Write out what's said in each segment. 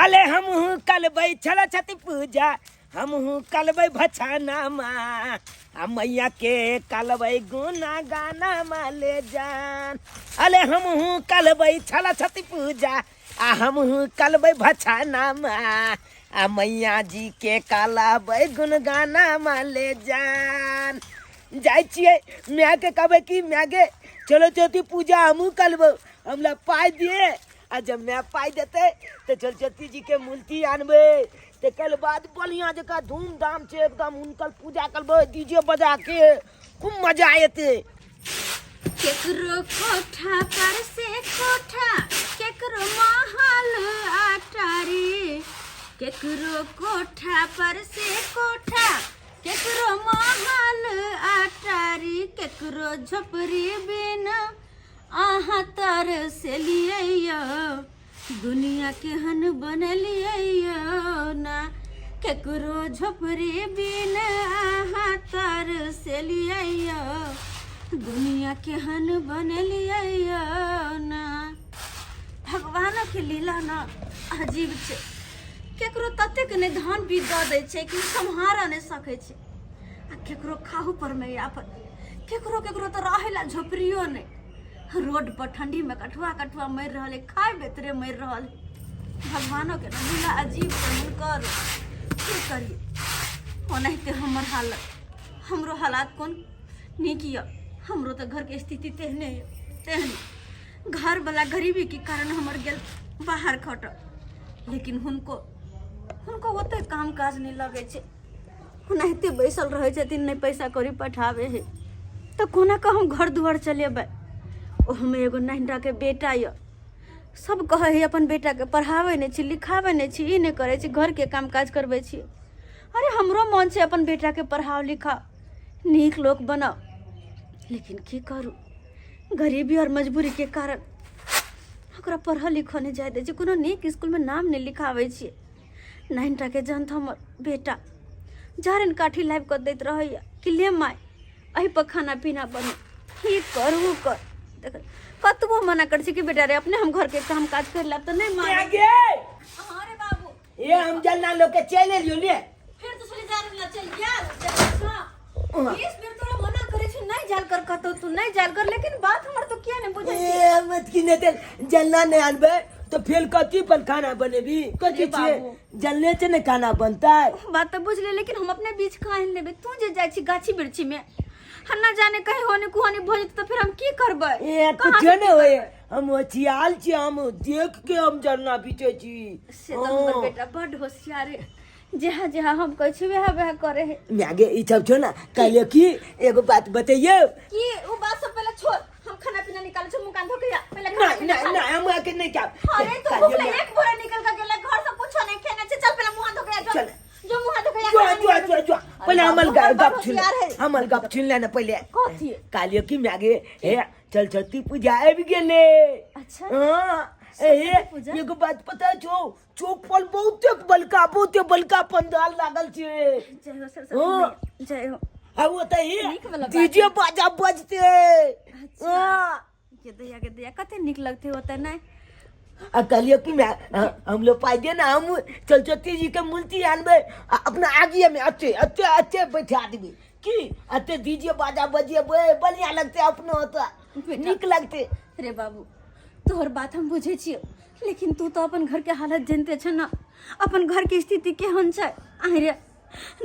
अले हमहूँ कलबै छल छति पूजा, हमहूँ कलबै भछाना माँ, आ मैया के कलबै गुना गाना माँ ले जान। अले हमहूँ कलबै छल छति पूजा, आ हमहूँ कलबै भछाना माँ, आ मैया जी के कलबै गुनगाना माँ ले जान। जाइ छियै मायके कहबै कि माय गे चलो चौथी पूजा हमहूँ कलबौ, हमरा पाइ दिए। आ जब माय पाइ देतै तऽ सरस्वती जी के मूर्ति आनबै, तकर बाद बढ़िआँ जकाँ धूमधाम से एकदम हुनकर पूजा करबै, डीजे बजा के खूब मजा एतै। केकरो कोठा पर से कोठा, केकरो महल अटारी, केकरो कोठा पर से कोठा, केकरो महल अटारी, केकरो झोपड़ी बिना अहाँ तर से लिए, दुनिया केहन बनलियै ना, केकरो झोपड़ी बिन अहाँ तर से लिए, दुनिया केहन बनलियै ना। भगवानके लीला न अजीब छै, केकरो ततेक नहि धन भी दऽ दै छै कि सम्हारऽ नहि सकै छै, आ केकरो खाहू पर मे आफत, केकरो केकरो तऽ रहै ला झोपड़ियो नहि, रोड पर ठंडी में कठुआ कठुआ मरि रहल है, खाय बेतरे मरि रहल है। भगवानो के ना लीला अजीब छै हुनकर, की करिए। ओनाहिते हमर हालत, हमरो हालात कोन नीक यऽ, हमरो तऽ घरके स्थिति तेहने यऽ तेहने। घरवला गरीबीके कारण हमर गेल बाहर खटऽ, लेकिन हुनको हुनको ओते काम काज नहि लगै छै, ओनाहिते बैसल रहै छथिन, नहि पैसा कौड़ी पठाबै है तऽ कोना कऽ हम घर दुआर चलेबै। ओहोमे एगो नहिटाके बेटा यऽ, सब कहै है अपन बेटाके पढ़ाबै नहि छी, लिखाबै नहि छी, ई नहि करै छी, घरके काम काज करबै छी। अरे हमरो मन छै अपन बेटाके पढ़ाओ लिखाओ, नीक लोक बनाओ, लेकिन की करू, गरीबी आओर मजबूरीके कारण ओकरा पढ़ऽ लिखऽ नहि जाय दै छै, कोनो नीक इसकुलमे नाम नहि लिखाबै छियै। नाइन टाके जहन हमर बेटा जारन काठी लाबि कऽ दैत रहैया कि ले माय एहि पर खाना पीना बनो, ई कर ओ कर। देख कतबो मना करै छी कि बेटा रे अपने हम घरके काम काज कर लेब तऽ नहि माने। गे अरे बाबू ये हम जलना लोग के चल एलियो ले। फिर तो चली जा रही चल गेल। 20 बेर तोरा मना करै छी नहीं जाल कर कतौ, तू नहीं जाल कर, लेकिन बात हमर तो किया नहीं बुझै छी? ए मत की नहीं तेल जलना नहीं आनबे तो फिर कथी पर खाना बनेबी? कथी अरे छियै? बाबू। जलने से नहीं खाना बनता है। बात तो बुझ ले, लेकिन हम अपने बीच कहाँ आनि लेबै? तू जे जाइ छी गाछी वृक्षी में, हम ना जाने कहीं होने कुहोने भऽ जेतै तऽ फिर हम की करबै? ए कहाँ कुछो से नहीं होए, हम होशियार छी, हम देख के हम जलना पीछे छी। से तऽ हमर बेटा बड्ड होशियार है, जहाँ जहाँ हम कहै छी वएह वएह करे है। मागे ई सब छो ना, कहलियो कि एगो बात बतैयो। की उ बात सब पहले छोड़, हम खाना पीना निकाल छो, मुंह कान धो के आ, पहले ना खाना पीना ना खा ले। ना हम आके नहीं खाब। अरे तू कहलियो भूख ना। एक बोरा निकल के गेला घर से, कुछो नहीं खेने छे, चल पहले मुंह हाथ धो के आ, जो। चल। जो मुंह हाथ धो के आ, जो खाना जो निकाल। जो जो अरे पहले बाबू, हमर हमर गप बड़ छुन होशियार है। हमर गप छुन ले ना पहले। कथी? कहलियो कि मागे हे चल छठी पूजा आबि गेले। अच्छा। हाँ ए सरस्वती पूजा? एगो बात पता छौ, चौक पर बहुते बड़का पंडाल लागल छै। जय हो सरस्वती हाँ। मैया, जय हो। आ ओ तऽ हे नीक वाला बात डीजे बाजा बजते। अच्छा। हाँ। के दैया के दैया कते नीक लगते होते नहीं? आ कहलियो कि मैं हम लोग पाइ दे ना, हम सरस्वती जी के मूर्ति आनबै आ अपना आगिए में अच्छे अच्छे अच्छे बैठा देबै की अच्छे डीजे बाजा बजेबै, बढ़िया लगते अपनो ओतऽ बेटा। नीक लगते। रे बाबू तोहर बात हम बुझै छियौ, लेकिन तू तो अपन घर के हालत जानते छ ना, अपन घर के स्थिति केहन छै। आइ रे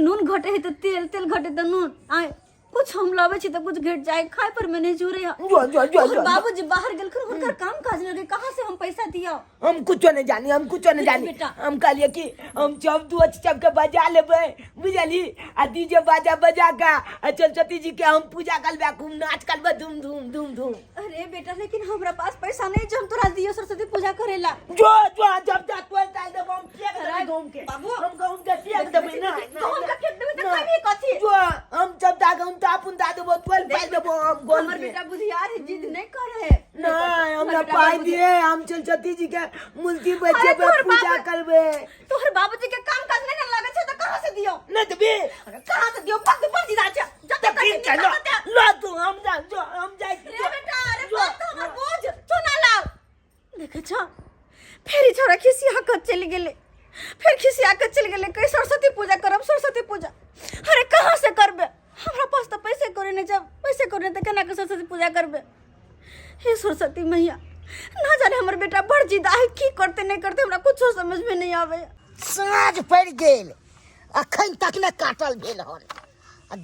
नून घटे है तो तेल, तेल घटे तो नून, आइ कुछ हम लाबै छी तो कुछ घट जाए, खाय पर में नहीं जुड़े है। जो जो जो तोहर जो बाबूजी बाहर गेलखिन, हुनकर काम काज लगे, कहाँ से हम पैसा दिया? हम कुछो नहीं जानी, हम कुछो नहीं जानी। बेटा। हम कहलिए कि हम सब दू सब के बजा लेबै बुझली, आ डीजे बाजा बजा के आ सरस्वती जी के हम पूजा करबै, खूब नाच करबै, धूम धूम धूम धूम। अरे बेटा लेकिन हमरा पास पैसा नहीं जो हम तोरा दियो सरस्वती पूजा करेला। जो जो जब जा तोर डाल देबो हम फेंक देबै गहूम के। बाबू। हम गहूम के फेंक देबै ना। गहूम के फेंक देबै तऽ कभी कथी? जो हम जब जा गहूम तऽ अपन दऽ देबो, तोर पाइ देबो हम गोल हमर के। बेटा बुधियार है, जिद नहीं करे है। नहीं हमरा हमर बेटा पाइ बड़ दिए, हम सरस्वती जी के मूर्ति अरे बैठेबै, तोहर पूजा बाबू- करबै। तोहर बाबूजी के काम काज नहीं ना लगे छै तऽ कहाँ से दियो? नहीं देबी? अरे कहाँ से दियो? बड़ बड़ जिदा छै। जते तऽ कथी फिर के निकाल लो तते। लो तू हम जा जो हम जाइ छी। रे बेटा अरे जो। बात तो हमर बोझ तू ना लाव। देखे छ फेर ई छोरा खिसिया कऽ चलि गेलै। फेर खिसिया के चलि गेलै, कहै सरस्वती पूजा करब, सरस्वती पूजा। अरे कहाँ से करबै? हमरा पास तऽ पैसे कौड़ी नहि छै, पैसे कौड़ी नहि तऽ केना कऽ सरस्वती पूजा करबै? हे सरस्वती मैया, ना जाने हमर बेटा बड़ जिदा है, की करते नहि करते हमरा कुछो समझ में नहीं आवे। साँझ पड़ि गेल, अखन तक ने काटल भेल हन। आ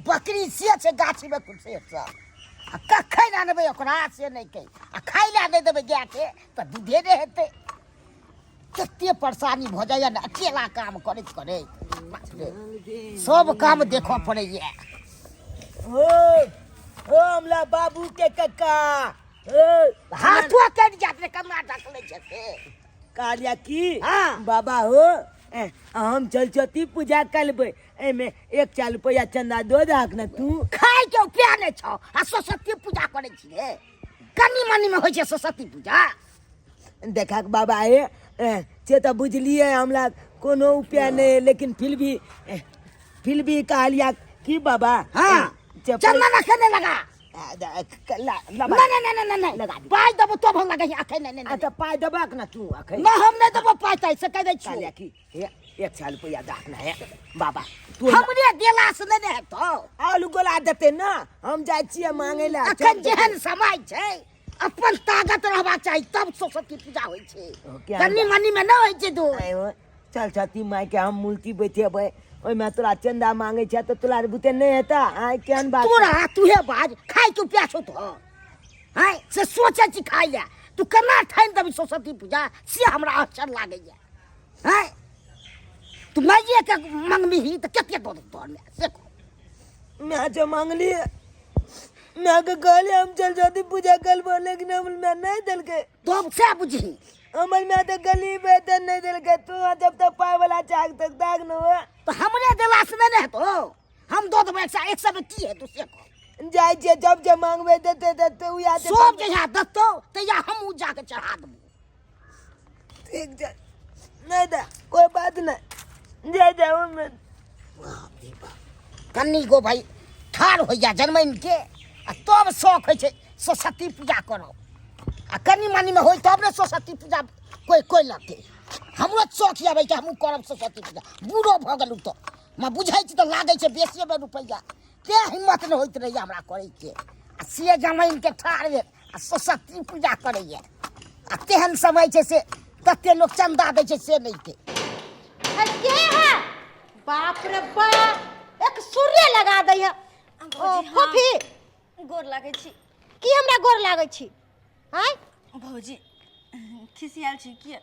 बकरी से छै गाछीमे कुसेसँ, आ कखन अनबै ओकरा से नहि कहि, आ खाइ लए नहि देबै गायके तऽ दूधे नहि हेतै। कते परेशानी भऽ जाइए ने अकेला काम करैत करैत, बाप रे, सब काम देखऽ पड़ैए। ओ ओ हमला बाबू के कक्का, ओ हाथो कटि जायत रे, कन्ना ढकलै छै से। कहलिया की हाँ। बाबा हो, हम सरस्वती पूजा करबै, एहिमे एक चार रुपया चंदा दो दहक ने तू। खाय के उपाय नहि छौ आ सरस्वती पूजा करै छी रे? कनी मनी मे होइ छै सरस्वती पूजा? देखा बाबा हे, से तऽ बुझलियै हमरा कोनो उपाय नहि है, लेकिन फिर भी कहलिया की बाबा। हाँ। चंदा ना खेने लगा। लगा। नहीं नहीं नहीं नहीं, लगा दी। पाई देबो तब हम लगै अखन। नहीं नहीं। अच्छा, पाइ देबक ना तू अखन? ना, हम नहीं देबो पाई, ताई से कह दै छियौ। कहलिया की हे, एक साल रुपया दाख ना है बाबा तू। हमरे देला से नहीं ने हेतौ। आलू गोला देते ना, हम जाइ छियै मांगे ला। अखन जेहन समय छै, अपन ताकत रहबाक चाही तब सरस्वती पूजा होइ छै। ओ, क्या कनी मनी में नहि होइ छै दूर। आयो, चल छती माय के हम मूर्ति बैठेबै, ओहिमे तोरा चंदा मांगे छै तऽ तोरा बुते नहि हेता? आय, केहन बात? तोरा तूहे बाज, खाय के प्यास होत हो आय से सोचे छी खाय ले, तू केना ठानि देबी सरस्वती पूजा से हमरा आश्चर्य लागैया। आय, तू माइये के मंगबिही तऽ कते दऽ देतौ तोहर माय से कह। मैं जो मांगली, मैं के कहली हम चल जाती पूजा करबो, लेकिन हम मैं नहीं देलके। तब से बुझही। हमर मैं तो गरीब है तो नहीं देलके, तू जब तक पाए वाला चाक तक दाग न हुआ। तो हमरे देला से नहीं ने हेतौ, हम दऽ देबै एक सए, एक सए में की हेतौ से कह। जाइ छियै, जब जे मांगबै देते देते उ याद। सब जहिया देतौ तहिया हम उ जाके चढ़ा देबौ। ठीक छै, नहीं दे कोई बात नहीं, जाय जाओ मैं। बाप रे बाप, कन्नी गो भाई ठाढ़ होइया जनमैन के आ तब शौक होइ छै सरस्वती पूजा करब, आ कनी मनी में होइ तब ने सरस्वती पूजा कोई कोई लगतै। हमरो शौक यऽ भाई कि हमहूँ करब सरस्वती पूजा, बूढ़ो भऽ गेलहुँ तऽ म बुझै छी तऽ लागै छै बेसिए बेर रुपैआ, तें हिम्मत नहि होइत रहैए हमरा करैके, आ से जमाइन के ठाढ़ भेल आ सरस्वती पूजा करैए, आ तेहन समय छै से तते लोक चंदा दै छै से नहि के। अरे के है? बाप रे बाप, एक सूर्य लगा दै है। ओ फूफी। गोर लागै छी। की हमरा गोर लागै छी? आँय भौजी, खिसियाल छी किए?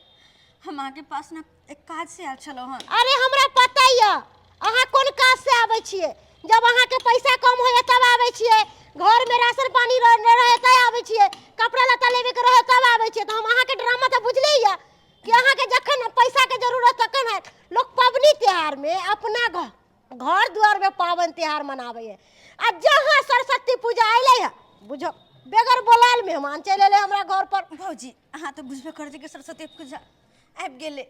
हम अहाँके पास ने एक काज से आयल छलहुँ हँ। अरे हमरा पता यऽ अहाँ कोन काज से आबै छियै। जब अहाँके पैसा कम होइए तब आबै छियै, घरमे राशन पानी नहि रहै तब आबै छियै, कपड़ा लत्ता लेबेके रहै तब आबै छियै। तऽ हम अहाँके ड्रामा तऽ बुझले यऽ कि अहाँके जखन पैसाके जरूरत तखन हैत। लोक पबनी त्योहारमे अपना घर घर दुआरमे पाबनि तिहार मनाबैए, आ जहाँ सरस्वती पूजा अयलै है बुझो बगैर बोलायल मेहमान चलि अयलै हमरा घर पर। भौजी, अहाँ तऽ बुझबे करै छी कि सरस्वती पूजा आबि गेलै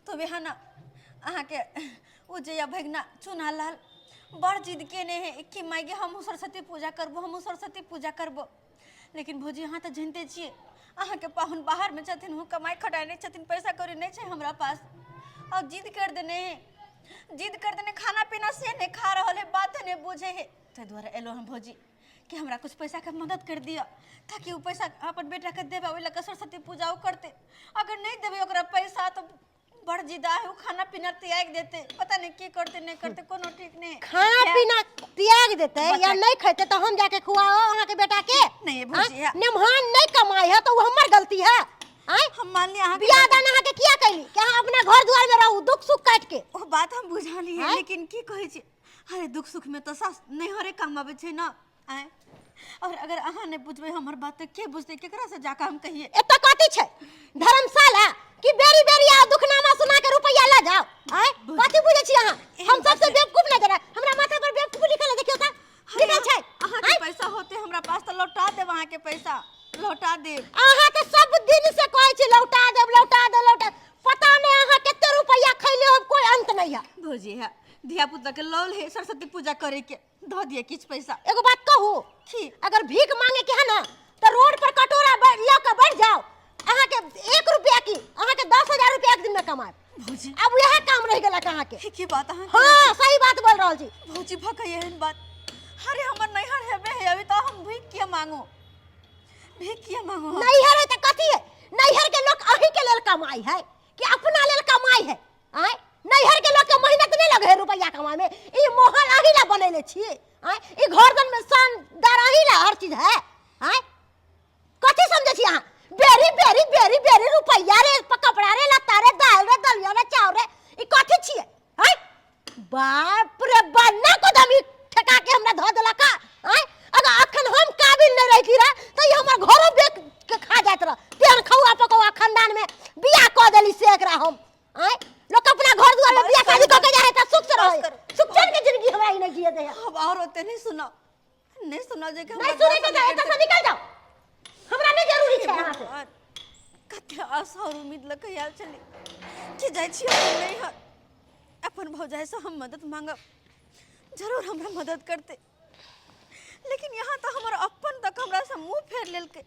तो वएह ने अहाँके ओ जे यऽ भगिना चुना लाल बड़ जिद केने है कि माय गे, हमहूँ सरस्वती पूजा करबो, हमहूँ सरस्वती पूजा करबो। लेकिन भौजी, अहाँ तऽ जानते छियै अहाँके पाहुन बाहरमे छथिन, ओ कमाइ खटाइ नहि छथिन, पैसा कौड़ी नहि छै हमरा पास, और जिद कर देने है, जिद कर देने, खाना पीना से नहीं खा रहल है, बात नहीं बुझे है। ताहि दुआरे एलहुँ हम भौजी कि हमरा कुछ पैसाके मदद कर दिअ ताकि ओ पैसा अपन बेटाके देबै, ओहि लऽ कऽ सरस्वती पूजा ओ करतै। अगर नहि देबै ओकरा पैसा तऽ बड़ जिदा है, ओ खाना पीना त्याग देतै, पता नहीं की करतै नहीं करतै, कोनो ठीक नहीं। खाना पीना त्याग देतै या नहीं खेतै तऽ हम जाके खुआओ अहाँके बेटा के? नहीं भौजी, आँय? मेहमान नहीं कमाई है तो वो हमर गलती है? आँय? हम मान लिया अहाँके बियाह दान अहाँके किया कैली कि अहाँ अपना घर दुआर में रहू दुख सुख काटि के। ओ बात हम बुझाली है। आँय? लेकिन की कहै छी, अरे दुख सुख में तऽ सास नैहरे काम आबै छै ना। आँय, और अगर अहाँ नहि बुझबै हमर बात तऽ के बुझतै? केकरा से जाके हम कहिए? एतऽ कथी छै धर्मशाला कि बेरी बेरी आओ दुखनामा सुना के रुपैया लऽ जाओ? आँय, कथी बुझै छी अहाँ? हम सबसे बेवकूफ नहि देना, हमरा माथा पर बेवकूफ लिखल है, देखियौ तऽ लिखल छै। अहाँके आँय? पैसा होते हमरा पास तऽ लौटा देब, अहाँके पैसा लौटा देब। अहाँ तऽ सब दिन से कहै छी लौटा देब, लौटा देब, लौटा, पता नहि अहाँ कते रुपैया खैले हो, कोई अंत नहीं है। भौजी है, धिया पुता के लौल है सरस्वती पूजा करे के, दऽ दिअ किछु पैसा। एगो बात कहू? की? अगर भीख मांगे के है ना तो रोड पर कटोरा लऽ के बैठ जाओ, अहाँके एक रुपया की अहाँके 10,000 रुपया एक दिन में कमाएब। भौजी, अब वएह काम रहि गेलक अहाँके। ई की बात अहाँ? हाँ, सही बात बोल रहल छी। भौजी, भक एहन बात। अरे हमर नैहर हेबे है अभी, तो हम भीख किया मांगो, भीख किया मांगो हम? नैहर है तऽ कथी है? नैहर के लोग अही के लेल कमाई है कि अपना लेल कमाई है? आँय, नैहर के लोग के मेहनत नहीं लगे है रुपया कमाए में? ई मोहल अही ला बनैले छी। आँय, ई घर दन में शानदार अही ला हर चीज है। आँय, कथी समझे छी अहाँ? बेरी बेरी बेरी बेरी रुपया रे, कपड़ा रे, लत्ता रे, दाल रे, दलिया रे, चाउर रे, ई कथी छियै? आँय, बाप रे बन्ना को दमी ठेका के हमरा धऽ देलक। आँय, अगर अखन हम काबिल नहीं रहती रह तऽ ई हमर घरो बेच के खा जाइत रह। तेहन खौआ पकौआ खानदान में बियाह कऽ देली से एकरा हम। आँय, लोग अपना घर दुआर में बियाह शादी कऽ के जाइ है तऽ सुख से बस रहे, करू। सुख चैन के जिंदगी हमरा ई नहीं जिए दे है। अब और ओते नहीं सुना, नहीं सुना जे कि नहीं हमरा सुने के दर्शन तऽ एतऽ से निकल जाओ, हमरा नहीं जरूरी छै अहाँ से। भगवान, कते आशा और उम्मीद लऽ कऽ आयल छली कि जाइ छी अपन नैहर, अपन भौजाइसँ हम मदद मांगब, जरूर हमरा मदद करतै, लेकिन यहाँ तऽ हमर अपन तक हमरासँ मुँह फेर लेलकै।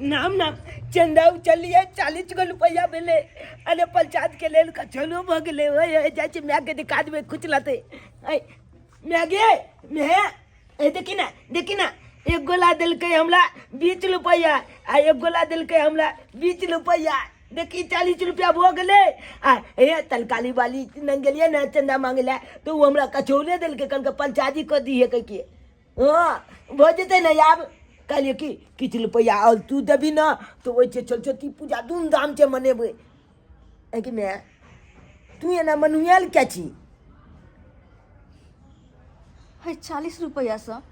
नाम नाम चंदा उचलिए 40 गो रुपया भेलै। अरे पंचायत के लेल कचनो भऽ गेलै। ओए ओए जाइ छी माय के दिखा देबै, खुच लतै। ऐ माय गे, माय, ए देखी ना, देखी ना, एक गोला देलकै हमरा 20 रुपया आ एक गोला देलकै हमरा 20 रुपया। देखी 40 रुपया भऽ गेलै। आ हे तलकाली वाली नंग गेलियै ने चंदा मांगे लए तऽ ओ हमरा कचौने देलकै, कहलकै पंचायती कऽ दिहे कहिके। हँ, भऽ जेतै ने। आब कहलियै कि किछु रुपैआ आओर तू देबही ने तऽ ओहि छै सरस्वती पूजा धूमधाम से मनेबै। कि माय, तू एना मनुआयल किया छी? है 40 रुपैआसँ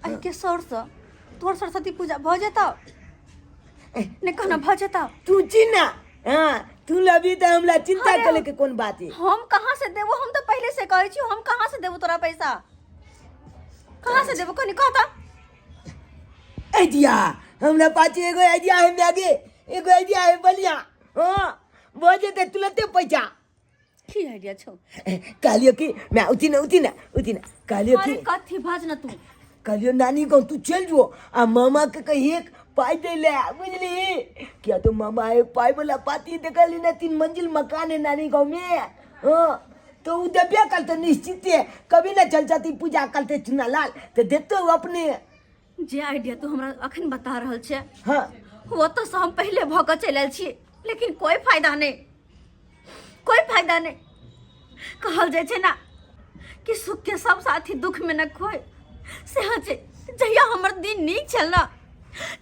एहिके सौरसँ तोहर सरस्वती पूजा भऽ जेतौ नहि कहना भऽ जेतौ? तू छी ना, हाँ, तू लबी तऽ हमरा चिंता अरे करे के कोन बात है? हम कहाँ से देबो? हम तऽ पहले से कहै छी, हम कहाँ से देबो तोरा पैसा? कहाँ से देबो, कनी कहता। आइडिया हमरा पास एगो आइडिया है मागे, एगो आइडिया है बढ़िया। हाँ, भऽ जेतै तुरंते पैसा। की आइडिया छौ? कहलियो कि मैं उठी ना, उठी ना, उठी ना। कहलियो अरे कि कथी? बाज ना तू। कहलियो नानी गाँव तू चल जो आ मामा के कहिए पाई दे ले, बुझली? क्या तो मामा है पाई वाला पाती, देखली ना 3 मंजिल मकान है नानी गाँव में। हाँ, तो उ देबे कल तो निश्चित है, कभी ना चल जाती पूजा करते चुना लाल तो देते हो अपने। जे आइडिया तू हमरा अखन बता रहल छे, हाँ, वो तो से हम पहले भऽ कऽ चलि आयल छी, लेकिन कोई फायदा नहीं, कोई फायदा नहीं। कहल जाइ छै ना कि सुख के सब साथी दुख में न खोए, से छै। जहिया हमर दिन नीक छल ना,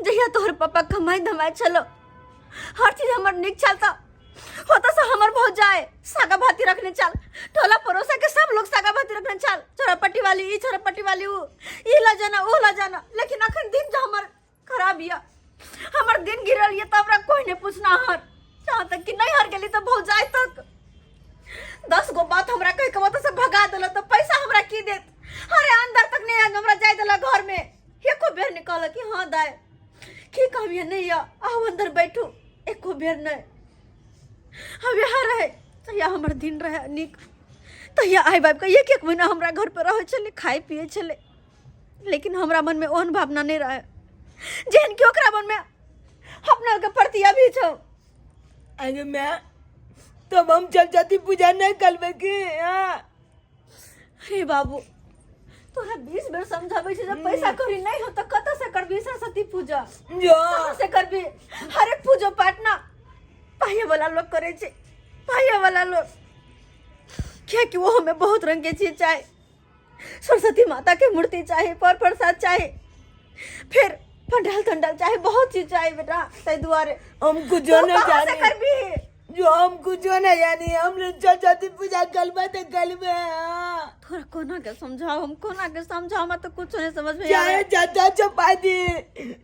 जहिया तोहर पापा कमाई धमाई छलो, हर चीज हमर नीक छल, तऽ होता से हमर भौजाई सागा भाती रखने चल, टोला पड़ोसा के सब लोग सागा भाती रखने चल, छोरा पट्टी वाली ई, छोरा पट्टी वाली ऊ, ई ला जाना, ऊ ला जाना। लेकिन अखन दिन जो हमर खराब यऽ, हमर दिन गिरल यऽ, तऽ हमरा कोई नहीं पूछना हर, जहाँ तक कि नहीं हर गेली तऽ भौजाई तक 10 गो बात हमरा कह के ओतऽ से भगा देलक, तऽ पैसा हमरा की देत? अरे अंदर तक नहीं हमरा जाय देलक घर में, एको बेर नहीं कहलक कि हाँ दाय, की कहबियै नहीं यऽ, आउ अंदर बैठू, एको बेर नहीं। हम यहाँ रहे तहिया हमर दिन रहे नीक, तहिया आइ बाबि के एक एक महीना हमरा घर पर रहै छलै, खाइ पियै छलै, लेकिन हमरा मन में ओहन भावना नहीं रहे जेहन कि ओकरा मन में अपना के प्रति अभी छौ। अरे मैं तब हम चल जाती पूजा नहीं करबे की? हाँ। हे बाबू, तोरा 20 बेर समझाबै छै, जब पैसा कौड़ी नहीं हो तऽ कतऽ से करबी सरस्वती पूजा? जो कहाँ से करबी? हरेक पूजो पाठ ना पाइए वाला लोग करे छै, पाइए वाला लोग, कियाकि वो हमें बहुत रंग के चीज चाहे, सरस्वती माता के मूर्ति चाहे, पर प्रसाद चाहे, फिर पंडाल तंडाल चाहे, बहुत चीज चाहे बेटा, ताहि दुआरे हम कुछ तू नहीं कहाँ से जाने करबी? जो हम कुछ नहीं जानी, हम लोग सरस्वती पूजा करबे तो करबे। हाँ। थोड़ा कोना के समझाओ, हम कोना के समझाओ, हमरा तो कुछ नहीं समझ में चाहे आवे। चंदा छपा दी,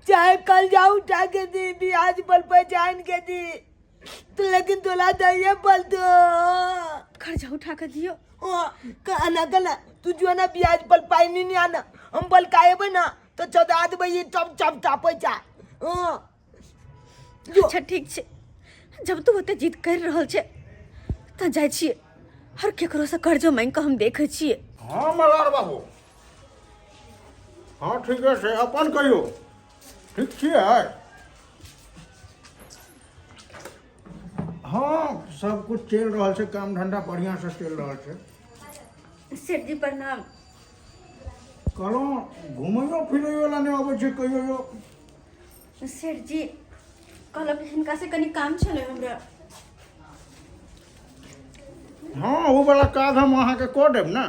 चाहे कल जाऊं उठा के दी, ब्याज पर पहचान के दी तो, लेकिन तोला दइए बोल दो। कर्जा उठा के दियो? हाँ, आना कना तू जो है ना ब्याज पर पाई नहीं आना, हम बल काए ना तो चौदह देबै ये चप चप टा पैसा। हाँ जो। अच्छा ठीक छै, जब तू ओते जिद कर रहल छै तऽ जाइ छियै हर केकरो से कर्जो मांगि कऽ हम देखै छियै। हाँ मल्हार बाबू, हाँ ठीके छै, अपन कहियौ, ठीक छियै? हँ, सब कुछ चलि रहल छै, काम धंधा बढ़िआँ से चलि रहल छै। सेठ जी प्रणाम। कहलहुँ घुमैयो फिरैयो लए नहि अबै छै कहियो यौ? सेठ जी कहलक हिनका से कनि काम छलै हमरा। हँ, ओ वाला काज हम अहाँके कऽ देब ने।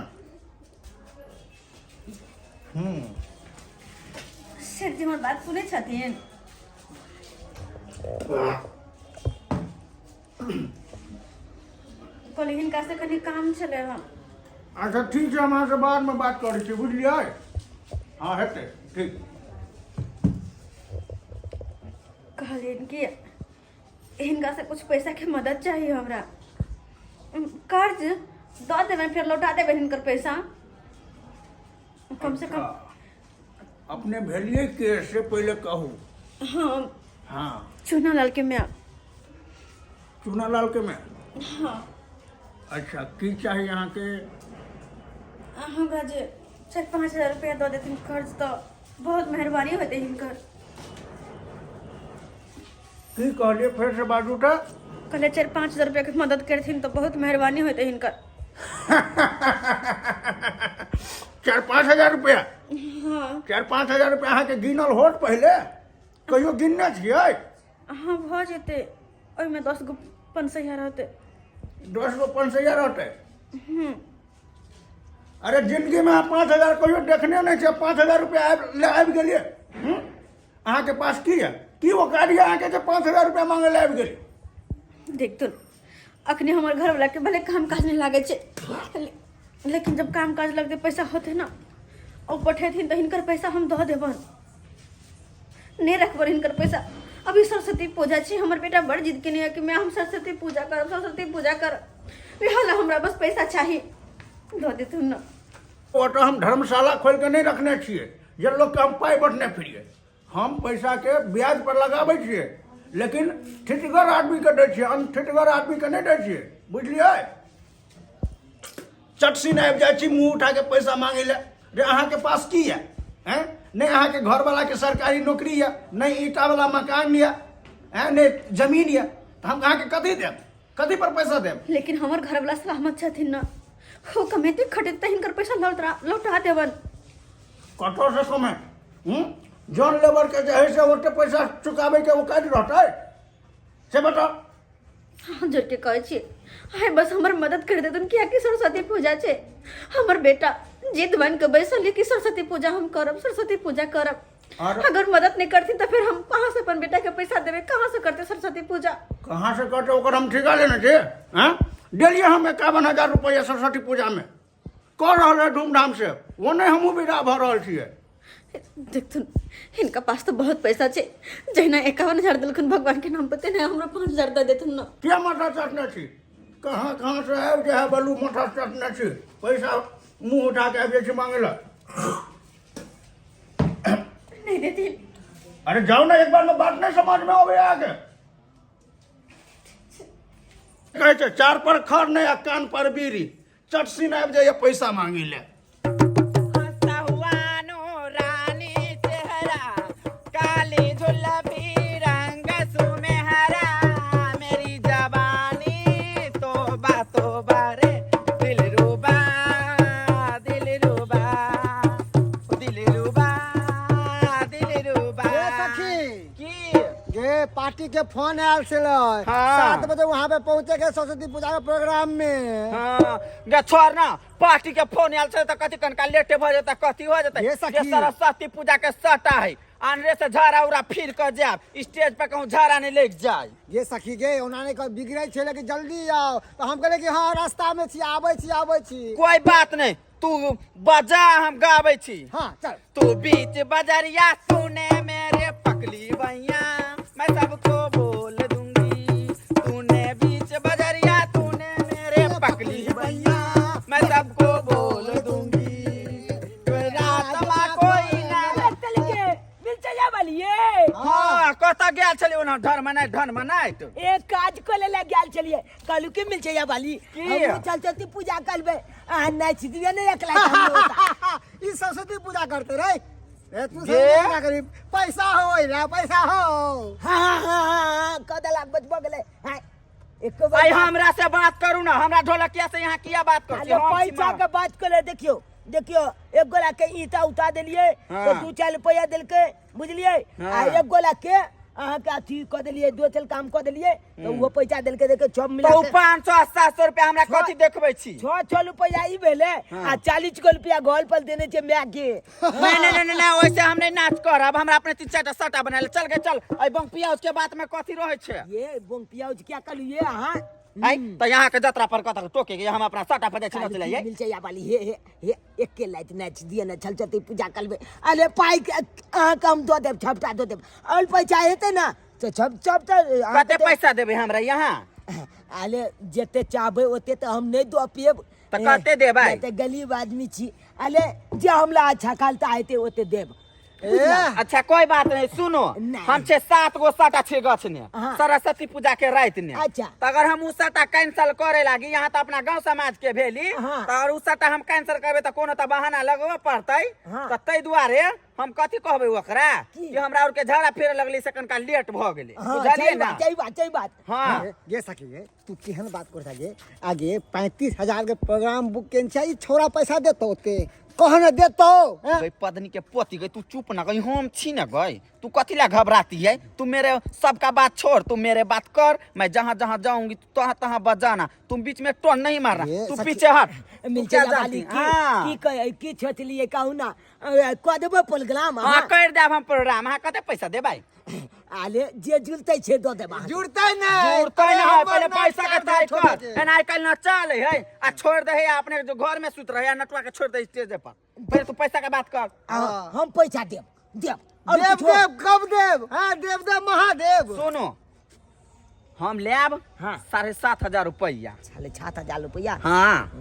हूँ। सेठ जी हमर बात सुनै छथिन? कहली हिनका से कनि काम छलै हम। अच्छा ठीक छै, हम अहाँसँ बादमे बात करै छी, बुझलियै? हँ हेतै, ठीक। कहलियनि कि हिनका से कुछ पैसा के मदद चाहिए हमरा। कर्ज दऽ देबनि, फेर लौटा देबनि हिनकर पैसा कम से कम। अपने भेलियै के से पहिले कहू। हाँ। हाँ। चूना लाल के माय। चूना लाल के माय? हाँ। अच्छा, की चाही अहाँके? हमरा जे 4-5 हजार रुपया दऽ देथिन कर्ज तऽ बहुत मेहरबानी होतै हिनकर। की कहलियै, फेरसँ बाजू तऽ। कहले 4-5 हजार रुपया के मदद करथिन तऽ बहुत मेहरबानी होतै हिनकर। 4-5 हजार रुपया? हाँ। 4-5 हजार रुपया अहाँके गिनल होत? पहिले कहियो गिनने छियै? हाँ, भऽ जेतै, ओहिमे 10 गो 500 रहतै। 10 गो 500 रहतै? अरे, जिंदगीमे अहाँ 5,000 कहियो देखने नहि छियै, 5,000 रुपया आबि ले आबि गेलियै, हूँ? अहाँके पास की यऽ, की औकात यऽ अहाँके जे 5,000 रुपया मांगे लए आबि गेलियै? देखतुन, अखने हमर घरवाला के भले काम काज नहीं लागे छै, लेकिन जब काम काज लगते, पैसा होते ना, ओ पठेथिन तऽ हिनकर पैसा हम दऽ देबन, नहीं रखबन हिनकर पैसा। अभी सरस्वती पूजा छी, हमर बेटा बड़ जिद केने है कि मैं हम सरस्वती पूजा करब, सरस्वती पूजा करब। इएह ला हमरा बस पैसा चाही, दऽ देथुन ना। ओतऽ हम धर्मशाला खोलि कऽ नहि रखने छियै जे लोकके हम पाइ बटने फिरियै। हम पैसाके ब्याज पर लगाबै छियै, लेकिन ठिठगर आदमीके दै छियै, अनठिठगर आदमीके नहि दै छियै, बुझलियै? चटसिन आबि जाइ छी मुँह उठा के पैसा मांगे लए। रे, अहाँके पास की यऽ? हैं? नहि अहाँके घरवालाके सरकारी नौकरी यऽ, नहि ईंटावला मकान यऽ, हैं, नहि जमीन यऽ, तऽ हम अहाँके कथी देब, कथी पर पैसा देब? लेकिन हमर घरवाला सहमत छथिन ना, हो कमेते खटेते हिनकर पैसा लौटा लौटा देबन। कतऽसँ कमाय? हूँ, जॉन लेबरके जे हइ से ओते पैसा चुकाबैके औकात रहतै, से बताउ। हाथ जोड़ के कहै छी, आइ बस हमर मदद कर देतन, कियाकि सरस्वती पूजा छै, हमर बेटा जिद बन के बैसल है कि सरस्वती पूजा हम करब, सरस्वती पूजा करब। अगर मदद नहीं करथिन तो फिर हम कहाँ से अपन बेटा के पैसा देबै, कहाँ से करते सरस्वती पूजा? कहाँ से करते, ओकर हम ठेका लेने छियै? आँय, देलियै हम 51,000 रुपैआ सरस्वती पूजामे, कऽ रहल है धूमधाम से, ओ नहि हमहूँ विदा भऽ रहल छियै। देखथुन, हिनका पास तो बहुत पैसा छै, जहिना 51,000 देलखुन भगवान के नाम पर, तेना हमरा 5,000 दऽ देथुन ना। किया माथा चटने छी? कहाँ कहाँ से आबि जाइ है बलू, माथा चटने छी, पैसा मुँह उठा के आबि जाइ छी मांगे लए। नहीं देथिन? अरे जाओ ना, एक बार में बात नहीं समझ में आवे आगे। कहै छै चार पर खर नहीं आ कान पर बीड़ी, चटसिन आबि जाइए पैसा मांगी ले। सहुआनो रानी चेहरा, काली जुल्फी, रंग सुनहरा, मेरी जवानी तोबा तोबा रे, दिल रुबा, दिल रुबा, दिल रुबा, दिल रुबा। ए सखी। की? गे, पार्टी के फोन आयल छलै। हाँ। 7 बजे वहाँ पे पहुँचे के सरस्वती पूजा के प्रोग्राम में। हाँ गे, छोड़ ना, पार्टी के फोन आयल छै तऽ कथी कनका लेटे भऽ जेतै, कथी हो जेतै? ये सखी। जे सरस्वती पूजा के सटा है, आनरे से झाड़ा उड़ा फिर के जायब, स्टेज पर कहूँ झाड़ा नहीं लग जाय। गे सखी गे, ओना नहि कह बिगड़ै छलै कि जल्दी आओ, तऽ हम कहलियै कि हाँ, रास्ता में छी, आबै छी, आबै छी। कोई बात नहीं, तू बजा, हम गाबै छी। हाँ, चल। तू बीच बजरिया सुने मेरे पकली भैया, मैं सबको बोल दूंगी, तूने बीच बजरिया तूने मेरे पकली भैया, मैं सबको बोल दूंगी, रात मा कोई ना हाँ, कतऽ गेल छलियै ओना ढन मनाइत ढन मनाइत? एक काज को ले गेल छलियै, कहलू कि मिल छैया वाली। की? हमहूँ सरस्वती पूजा करबै, अहाँ नहि छी दियै ने एकला हमरो ओतऽ। ई सरस्वती पूजा करते रे, ए तू गे? सरस्वती पूजा करी, पैसा हो रे, पैसा हो। हाँ हाँ हाँ हाँ, कह देला, बचबो गेलै। हाँ। एको बार आई हमरा से बात करू ना, हमरा ढोलकिया से यहाँ किया बात करू? अरे पैसा के बात करे, देखियो देखियो, एक गोला के ईटा उठा देलिए हाँ। तो 2-4 रुपया देलके, बुझलिए? हाँ। आ एक गोला के अहाँ के अथी क देलिए, दो चल काम क देलिए तो वो पैसा देलके, देखे छह मिला तो के 500-700 रुपया हमरा कथी देखबै छी? 6 रुपया ई भेले हाँ। आ 40 गो रुपया घर पर देने छे my के। नहीं, नहीं, नहीं, नहीं, वैसे हम नहीं नाच करब, हमरा अपने 3-4 सटा बना ले। चल गे चल, एहि बंग पियाउज के बात में कथी रहै छे? ये बंग पियाउज क्या कहलु ये अहाँ? आई तो यहाँ के जतरा पर कतक टोके के हम अपना सटा पर जाइ छी नचले ये। मिल जाइया वाली हे हे हे एके लाइट नाच दिए न चल चलते पूजा करबे। अरे पाई के अहाँ के हम दऽ देब, छपटा दऽ देब, और पैसा हेतै ना तो छप छप तऽ अहाँ कते के देब। पैसा देबै हमरा यहाँ? अरे जते चाहबै ओते तऽ हम नहि दऽ पेब। तऽ कते देबै? तऽ गरीब आदमी छी, अरे जे हमरा अच्छा खालता हेतै ओते देब। ए, अच्छा कोई बात नहीं, सुनो, नहीं। हम छे 7 गो साटा छे गछ ने हाँ। सरस्वती पूजा के रात ने। अच्छा। तो अगर हम उ साटा कैंसिल करे लागी, यहाँ तो अपना गांव समाज के भेली, हाँ। तो अगर उ साटा हम कैंसिल करबे तो कोनो तो बहाना लगबे पड़तै। हाँ। तो तै दुआरे हम कथी कहबे ओकरा की? कि हमरा और के झगड़ा फेरे लगली से कनका लेट भ गेलै। हाँ, बुझलिए सही ना? बात, सही बात, सही बात। हाँ। गे सखी गे, तू केहन बात कर गे? आगे 35,000 के प्रोग्राम बुक केने छै, ई छोरा पैसा देतौ ओते? कह न देतौ, हैं? गई पदनी के पोती गई, तू चुप ना गई, हम छी ना गई, तू कथी ला घबराती है? तू मेरे सबका बात छोड़, तू मेरे बात कर, मैं जहाँ जहाँ जाऊंगी तू तहाँ तहाँ बजाना, तुम बीच में टोन नहीं मारना, ये तू सखी- पीछे हट। मिल तू क्या जाए वाली जानती? की हाँ। की कह, की सोचलिए कहू ना, कऽ देबै प्रोग्राम? हाँ, अहाँ? कर देब हम प्रोग्राम। हाँ, कते पैसा देबै? आले जे जुलतै छै दऽ देब अहाँके। जुड़तै नहि, जुड़तै नहि, हमर पहिले नाच पैसा के चार तय छोड़ा कर। के। एना आइ काल्हि नचा ले है आ छोड़ दे है, अपने जो घर में सुत रहे नटुआ के छोड़ दे स्टेज पर। पहिले तू पैसा के बात कर। हाँ, हम पैसा देब, देब। और देव कुछो? देव कब देव? हाँ, देव देव महादेव। सुनो, हम लेब हाँ। 7,500 रुपया। 7,500 रुपया? हाँ।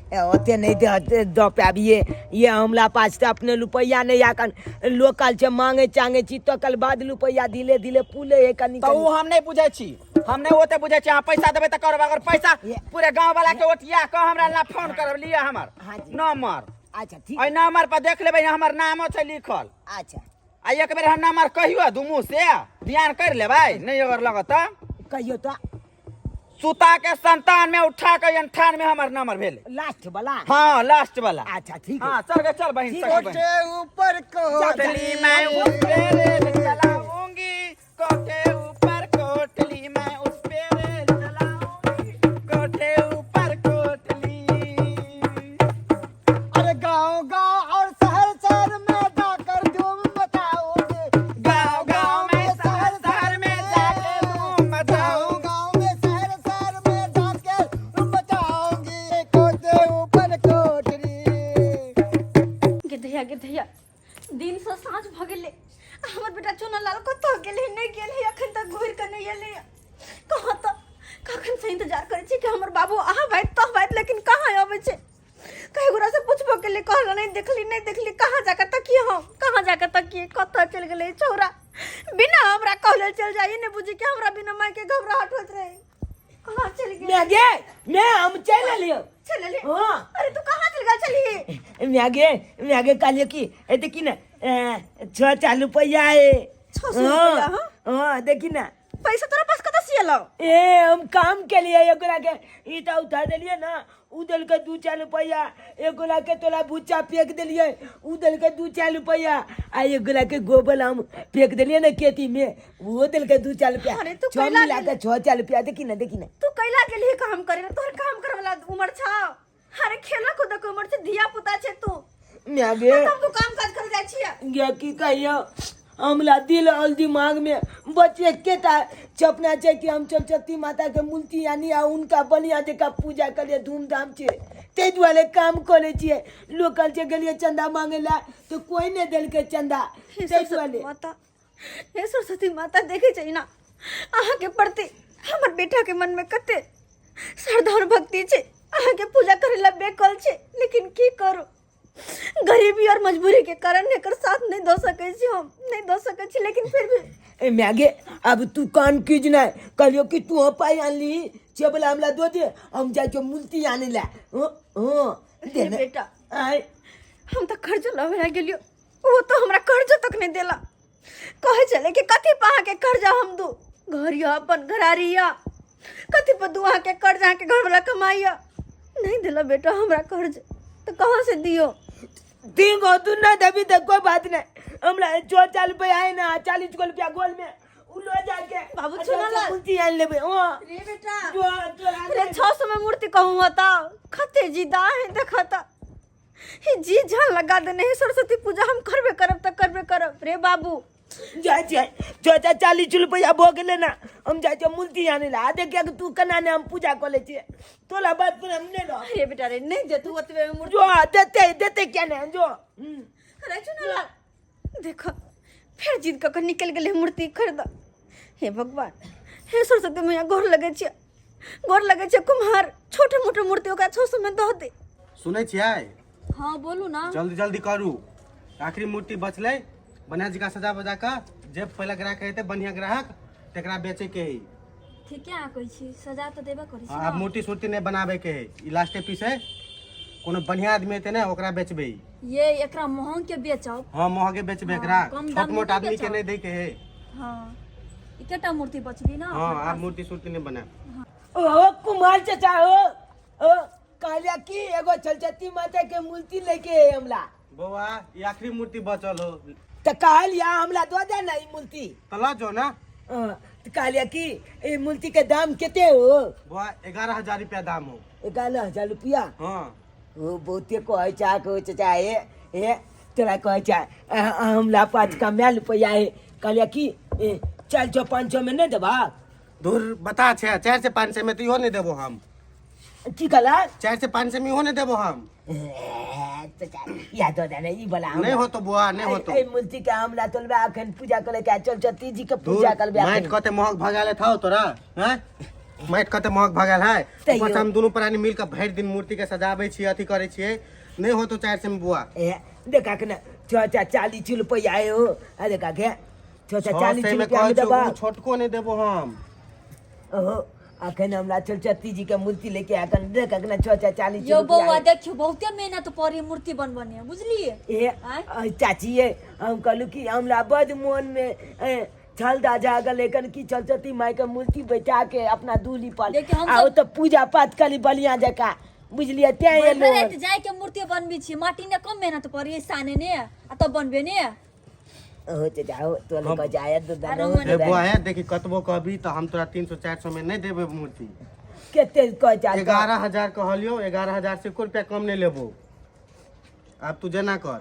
ए, ओते नहीं दे दऽ पाबिए, ये हमरा पास तऽ अपने रुपैआ नहीं आकन, लोकल छै मांगे चांगे छी तकर बाद रुपैआ धीरे धीरे पुले है कनी तो उ हम नहीं बुझै छी, हम नहीं ओते बुझै छी। अहाँ पैसा देबै तऽ करब, अगर पैसा ये। पूरे गांव वाला के ओठिया कऽ हमरा ला फोन करब, लिअ हमर हाँ जी। नंबर। अच्छा ठीक। एहि नंबर पर देख लेबै, हमर नामो छै लिखल। अच्छा। आ एक बेर हम नंबर कहियो दू मुँह से ध्यान कर लेबै, नहीं अगर लगत तऽ कहियो तऽ। सुता के संतान में उठा के अंठान में हमर नंबर भेल। लास्ट वाला? हाँ, लास्ट वाला। अच्छा ठीक है। हाँ, चल गे चल बहिन, ठीक सखी बहिन। कोठे ऊपर कोटली मैं उस पे रेल चलाऊंगी, कोठे ऊपर कोटली मैं उस पे रेल चलाऊंगी, कोठे ऊपर कोटली। अरे गांव गांव और शहर शहर में जाकर धूम मचाऊंगी, गांव गांव में शहर शहर में जाके धूम मचाऊंगी, गांव गांव में शहर शहर में जाकर धूम मचाऊंगी, कोठे ऊपर कोटली। गिद्धैया गिद्धैया, दिन से साँझ भऽ गेलै, हमर बेटा चुना लाल कतऽ गेलै? नहि गेलै, अखन तक घुरि कऽ नहि एलै। कहाँ तऽ कखन से इंतजार करै छी कि हमर बाबू आबैत तऽ आबैत, लेकिन कहाँ अबै छै? कई गोरा से पुछबो केलियै, कहल नहि देखली, नहि देखली। कहाँ जाकऽ तकिए हम, कहाँ जाकऽ तकिए? कतऽ चलि गेलै छौड़ा? बिना हमरा कहले चलि जाइ, नहि बुझी कि हमरा बिना मायके घबराहट होइत रहै। कहाँ चलि गेलै? मैं गे, मैं हम चलि एलियौ। चलि एलियै? हाँ। अरे तू कहाँ चलि गेल छलही? मैं गे, मैं गे कहलियै कि ए देखी ना, 6-4 रुपैआ है। 600 रुपैआ, हाँ? हाँ, देखी ना। पैसा तोरा पास कतऽ से एलौ? ए हम काम के लिए एकरा के ईटा उठा देलियै ना, उ देलकै 2-4 रुपैआ। एक गोला के तोला भुच्चा फेंक देलियै, उ देलकै 2-4 रुपैआ। आ एक गोला के गोबर हम फेंक देलियै ना खेती में, वो देलकै 2-4 रुपैआ। अरे तू छह कैला मिला के गेलै? 6-4 रुपैआ। देखी ना, देखी ना। तू कैला गेलही काम करे? तोहर काम करे वाला उमर छौ? अरे खेला कूद के उमर छै, धिया पुता छै तू। मैं गे तब तू काम काज करे जाइ छियै? गे की कहियो, हमरा दिल और दिमाग में बस एकेटा सपना छै कि हम सरस्वती माता के मूर्ति आनी आ उनका बढ़िया जकाँ पूजा करिए धूमधाम से। ताहि दुआरे काम करै छियै। लोकल से गेलियै चंदा मांगे ला तऽ कोई नहि देलकै चंदा, हे ताहि सरस्वती दुआरे। माता, हे सरस्वती माता, देखै छै ना अहाँके प्रति हमर बेटा के मन में कते श्रद्धा और भक्ति छै, अहाँके पूजा करे ला बेकल छै, लेकिन की करू, गरीबी और मजबूरी के कारण एकर साथ नहीं दऽ सकै छी, हम नहीं दऽ सकै छी, लेकिन फिर भी। ए मैगे, अब तू कान कीज नहीं, कहलियो कि तू पाई आनली चेबला हमरा दो दे, हम जाइ छियो मूर्ति आने ला। हाँ हाँ दे हे ने। बेटा। आय। हम तऽ कर्जो लबे ला गेलियो, वो तो हमरा कर्जो तक नहीं देला। कहै छलै कि कथी पर अहाँके कर्जा हम दू, घर यऽ अपन घरारी यऽ। कथी पर दू अहाँके कर्ज? अहाँके घरवाला कमाइया नहीं दिला बेटा हमरा कर्ज, तो कहाँ से दियो? तीन गो तू ना देबी तो कोई बात नहीं, हमरा जो 4 रुपया है ना 40 गो रुपया गोल में उ लो जाके बाबू चुना ला। मूर्ति आन लेबे। हां रे बेटा जो रे 600 में मूर्ति कहूँ होता खते जीदा है देखता जी जान लगा देने है। सरस्वती पूजा हम करबे करब त करबे करब रे बाबू। जाय जाय जो 40 रुपया भो गेले ना, हम जाय छियै मूर्ति आने ला। देखिया कि तू केना ने हम पूजा कऽ लै छियै, तोला बात पर हम नहि रहब। अरे बेटा रे नहीं दे तू ओतबे में मूर्ति जो देते देते क्या ने जो। अरे चुनला देखो फिर जिद कऽ के निकल गेलै मूर्ति खरीद। हे भगवान, हे सरस्वती मैया, गोर लगै छियै, गोर लगै छियै कुम्हार, छोटे मोटे मूर्ति ओकरा 600 में दऽ दे। सुनै छियै? हाँ बोलू ना। जल्दी जल्दी करू, आखिरी मूर्ति बचलै, बढ़िया जकाँ सजा बजा कऽ जे पहिला ग्राहक हेतै बढ़िया ग्राहक तकरा बेचै के है। ठीके अहाँ कहै छी, सजा तऽ देबे करै छी। आब मूर्ति सूर्ति नहि बनाबै के है, ई लास्टे पीस है, कोनो बढ़िया आदमी हेतै ने ओकरा बेचबै। ये एकरा महंग के बेचब। हाँ महंगे बेचबै एकरा, कम छोट दाम मोट में आदमी के बेचब। नहीं दै के है। हाँ एकेटा मूर्ति बचबी ना। हाँ आब मूर्ति सूर्ति नहीं बनाब। ओ कुमार चाचा ओ ओ कहलिया कि एगो सरस्वती माता के मूर्ति लेके हमरा। बौआ ई आखिरी मूर्ति बचल हो। त कहलिया हमरा दो दे ना ई मूर्ति। त ल जो ना। त कहलिया कि ई मूर्ति के दाम कते हो? बौआ 11,000 रुपया दाम हो। 11,000 रुपया? हाँ। ओ बहुते कहै छै कहै चाचा हे हे तोरा कहै छै हमरा पाँच कमायल रुपया है। कहलिया कि 400 500 में नहीं देबा? दूर बता छै 4 से 500 में तो इहो नहीं देबो हम। की कहला? 4 से 500 में इहो नहीं देबो हम। या दो देने ई वाला नहीं हो तो बुआ नहीं हो तो। ए मूर्ति के हमरा तोलबा अखन पूजा करे के चल चल जी के पूजा करबे। माइट कते महग भगाले था तोरा हैं? माइट कते महग भगाल है। ऊपर से हम दोनों प्राणी मिल के भरि दिन मूर्ति के सजाबै छियै अथी करै छियै, नहीं हो तो 400 में बुआ। ए देखा के ना 6 40 रुपया आयो हो। आ देखा के 6 40 रुपया में देबा। छोटको नहीं देबो हम। ओहो अखन हमरा सरस्वती जी के मूर्ति लेके अखन देख अखन 6 40 यो बौआ देखियो बहुते मेहनत पड़ी मूर्ति बनबने बुझलिए। ए चाची ये हम कहलू कि हमरा बड मोन में छल दा जागल लेकिन कि सरस्वती माई के मूर्ति बैठा के अपना दूली पर आ ओ तो पूजा पाठ करी बढ़िया जका बुझलिए। तें एलो जाय के मूर्ति बनबी छी माटी ने कम मेहनत पड़ी साने ने आ तब बनबे ने। ओ ते जाओ तो लेके जाय दो दाना। ए बुआ है देखी कतबो कहबी त हम तोरा 300 400 में नहीं देबे मूर्ति। कते कह जा? 11,000 कहलियो, 11,000 से एको रुपया कम नहीं लेबो। आब तू जेना कर।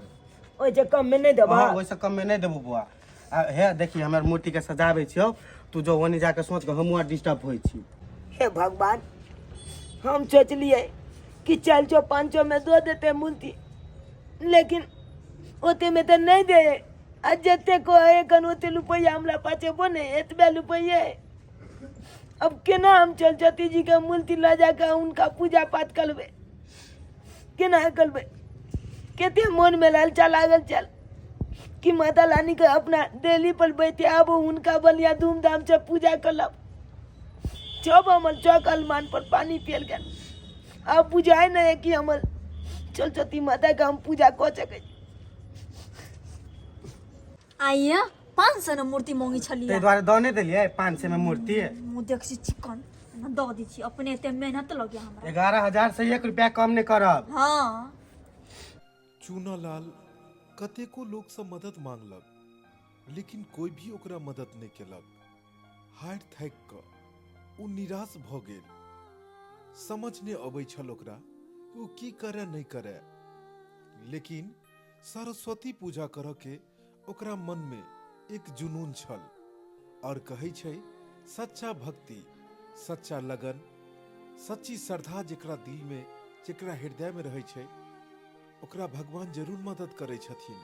ओइ से कम में नहीं देबो? हां ओइ से कम में नहीं देबो बुआ। आ हे देखी हमर मूर्ति के सजाबै छियो, तू जो ओनी जाके सोच के हमहूँ आर डिस्टर्ब होइ छी। हे भगवान, हम सोचलिए कि 400 500 में दो देते मूर्ति, लेकिन ओते में तो नहीं दे। आ जते को है कन ओते रुपया हमरा पाचे बने एतबे रुपये। अब केना हम सरस्वती जी के मूर्ति ल जाके उनका पूजा पाठ करबे, केना करबे? कते मन में लालचा लागल चल कि माता रानी के अपना देली पर बैठे आबो उनका बढ़िया धूमधाम से पूजा करब। जब हमर चौक अलमान पर पानी पियल गेल, अब बुझाए नहीं है कि हमर सरस्वती माता के हम पूजा कऽ सकै। आइए 500 ने मूर्ति मांगी छलियै, ताहि दुआरे दऽ नहि देलियै 500 में मूर्ति। मुँह देख छी चिकन दऽ दै छी अपने एते मेहनत लगे हमरा। 11,000 से 1 रुपया कम नहीं करब। हाँ। चूनालाल कतेको लोकसँ मदद मांगलक, लेकिन कोई भी ओकरा मदद नहि केलक। हारि थाकि कऽ ओ निराश भऽ गेल। समझ नहि अबै छल ओकरा कि ओ की करए नहि करए, लेकिन सरस्वती पूजा करऽ के ओकरा मन में एक जुनून छल। और कहै छै सच्चा भक्ति, सच्चा लगन, सच्ची श्रद्धा जेकरा दिल में, जेकरा हृदय में रहै छै, ओकरा भगवान जरूर मदद करै छथिन।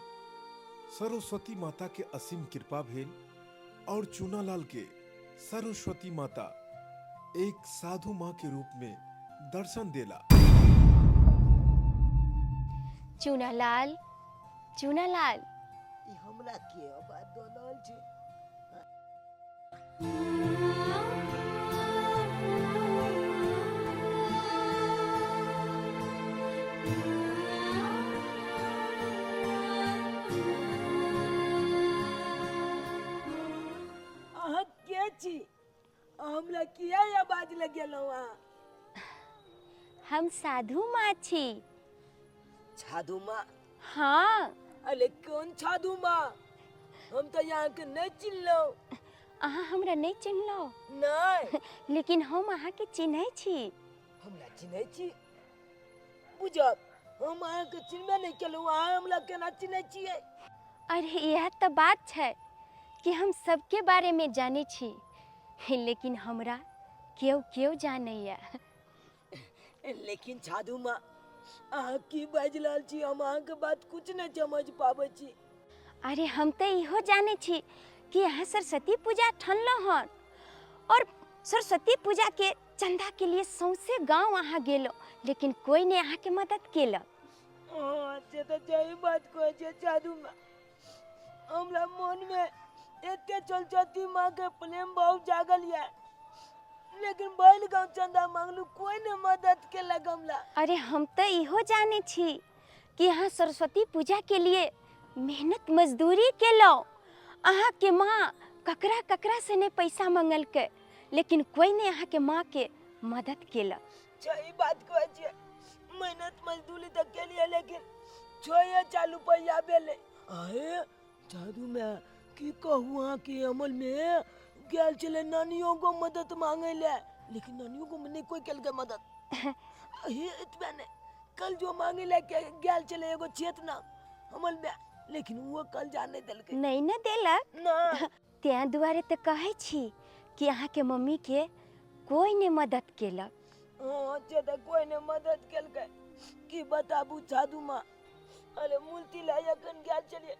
सरस्वती माता के असीम कृपा भेल और चूनालाल के सरस्वती माता एक साधु माँ के रूप में दर्शन देला। चूनालाल, चूनालाल, ई हमरा के बात दऽ रहल छै? अहाँ के छी? हमरा हमरा किया आवाज लगेलहुँ अहाँ? हम साधु माँ छी। साधु माँ? हाँ। अरे कौन साधु माँ? हम तो यहाँ के नहीं चिन्हलहुँ। अहाँ हमरा नहीं चिन्हलहुँ? नहीं। लेकिन हम अहाँ के चिन्है छी। हमरा चिन्है छी? बुझब हम अहाँ के चिन्हबे नहीं केलहुँ, अहाँ हमरा केना चिन्है छियै? अरे इएह तऽ बात छै कि हम सबके बारे में जानै छी, लेकिन हमरा केओ केओ जानैया। लेकिन साधु माँ अहाँ की बाजि रहल छी? हम अहाँके बात कुछ नहीं समझ पाबै छी। अरे हम तऽ इहो जानै छी कि अहाँ सरस्वती पूजा ठनलहुँ हन और सरस्वती पूजा के चंदा के लिए सौंसे गांव अहाँ गेलहुँ, लेकिन कोई नहीं अहाँके मदद केलक। हाँ, से तऽ सही बात कहै छियै साधु माँ। हमरा मन में एते सरस्वती माँ के प्रेम बहुत जागल यऽ, लेकिन बैल गांव चंदा मांगलू कोई नहीं मदद केलक हमरा। अरे हम तऽ इहो जानै छी कि अहाँ सरस्वती पूजा के लिए मेहनत मजदूरी केलहुँ। अहाँ के माँ ककरा ककरा से नहीं पैसा मंगलकै, लेकिन कोई नहीं अहाँ के माँ के मदद केलक। सही बात कहै छियै, मेहनत मजदूरी तऽ केलियै, लेकिन 6-4 रुपैआ भेलै। अरे जादू में की कहू, अहाँ के अमल में गेल छलै नानियो को मदद मांगे ले, लेकिन नानियो को नहीं कोई केलकै मदद। हे एतबे नहीं, कल जो मांगे ले के गेल छलै एगो चेतना अमल में, लेकिन वो कल जा नहीं देलकै। नहीं न देलक ना। तें दुआरे तऽ कहै छी कि अहाँ के मम्मी के कोई नहीं मदद केलक। हाँ, से तऽ कोई नहीं मदद केलकै, की बताबू साधु माँ। अरे मूर्ति लाय अखन गेल छलियै,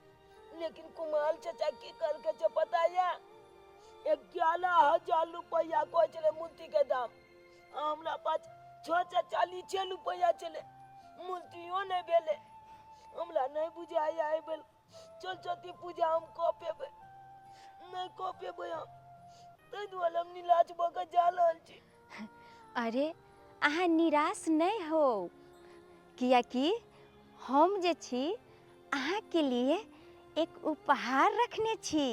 लेकिन कुमार चाचा की कहलकै से पता या? 11,000 रुपैआ कहै छलै मूर्ति के दाम, हमरा पास 646 रुपैआ छलै, मूर्तियो नहीं भेलै। हमरा नहीं बुझाइया एहि बेर सरस्वती पूजा हम कऽ पेबै नहीं कऽ पेबै हम, ताहि दुआरे हम निराश भऽ कऽ जा रहल छी। अरे अहाँ निराश नहीं हो, कियाकि हम जे छी अहाँ के लिए एक उपहार रखने छी।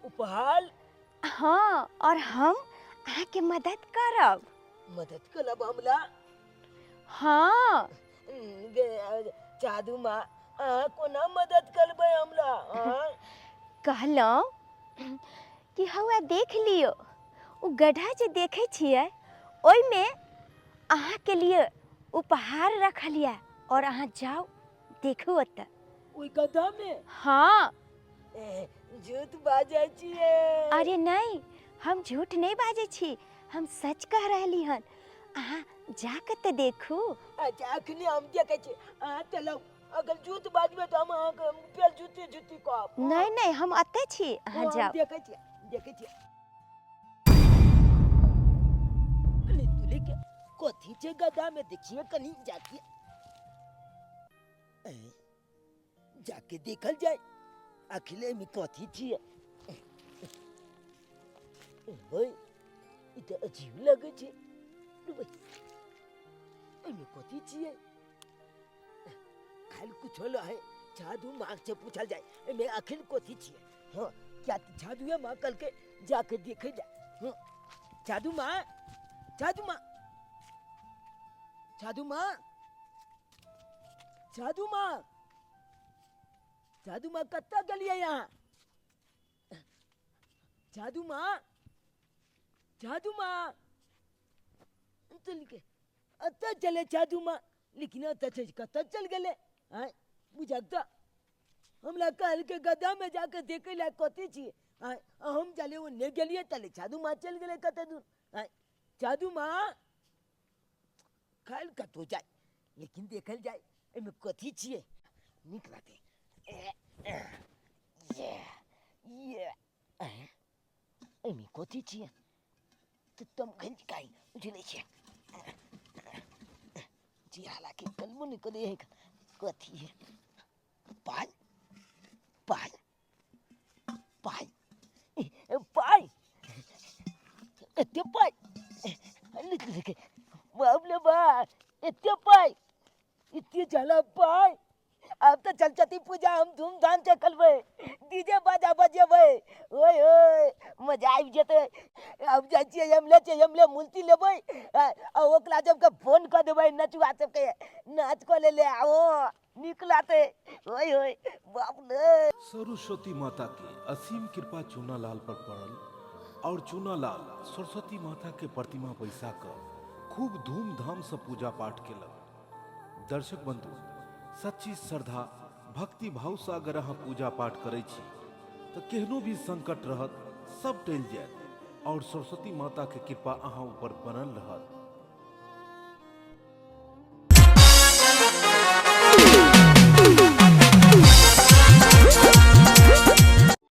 उपहार? हाँ, और हम अहाँ के मदद करब। मदद करब हमरा? हाँ। जादू माँ अहाँ कोना मदद करबै हमरा? हाँ? कहलहुँ कि हौआ देख लियौ, ओ गड्ढा जे देखै छियै ओहिमे अहाँ के लिए उपहार रखल यऽ, और अहाँ जाउ देखू ओतऽ। ओहि गड्ढा में? हाँ। झूठ बाजै छियै? अरे नहीं, हम झूठ नहीं बाजै छी, हम सच कह रहली हन। अहाँ जाके तऽ देखू। अच्छा अखने हम देखै छी, अहाँ चलू। अगर झूठ बाजबै तऽ हम अहाँके फेर झूठी झूठी कहब। नहीं नहीं, हम अतै छी, अहाँ जाउ। देखै छी, देखै छी। अरे तुले के कथी छै गड्ढा में? देखिए कनी जाके, जाके देखल जाए अखिले में कथी छियै। ओए ई तऽ अजीब लगै छै, एहिमे कथी छियै? खाली कुछो है, जादू माँ से पूछल जाए एहिमे अखिल कथी छियै। हाँ, क्या जादूए माँ कल के जाके देखे जाए। हाँ, जादू माँ, जादू माँ, जादू माँ, जादू माँ, जादू माँ कतऽ गेलियै यहाँ? जादू माँ, जादू माँ चल के अतऽ चले जादू माँ, लेकिन अतऽ छै कतऽ चल गेलै? आँय बुझक तऽ हमरा कहलकै गड्ढा में जाके देखै लए कथी छियै। आँय हम जाले ओ नहि गेलियै तले जादू माँ चलि गेलै कतऽ दूर। आँय जादू माँ खायल कतहु जाय, लेकिन देखल जाय एहिमे कथी छियै, नीक रहतै। एहिमे कथी छियै? तऽ तम खै बुझले छियै जी, हालांकि कलमो नहीं करे है कथी है। पाई पाई पाई पाई एते पाई, बाप रे बाप एते पाई, एते झाला पाई। आब तऽ सरस्वती पूजा हम धूमधाम से करबै, डीजे बाजा बजेबै। ओए ओए, मजा आबि जेतै। अब जाइ छियै एमले छै, एमले मूर्ति लेबै आ ओकरा सबके फोन कऽ देबै, नचुआ सबके नाच कऽ ले ले आओ, नीक लागतै। ओए ओए बाप रे। सरस्वती माता के असीम कृपा चूनालाल पर पड़ल और चूनालाल सरस्वती माता के प्रतिमा बैसा कऽ खूब धूमधाम से पूजा पाठ केलक। दर्शक बंधु, सच्ची श्रद्धा भक्ति भाव से अगर अहाँ पूजा पाठ करै छी तऽ केहनो भी संकट रहत सब टलि जायत और सरस्वती माता के कृपा अहाँ ऊपर बनल रहत।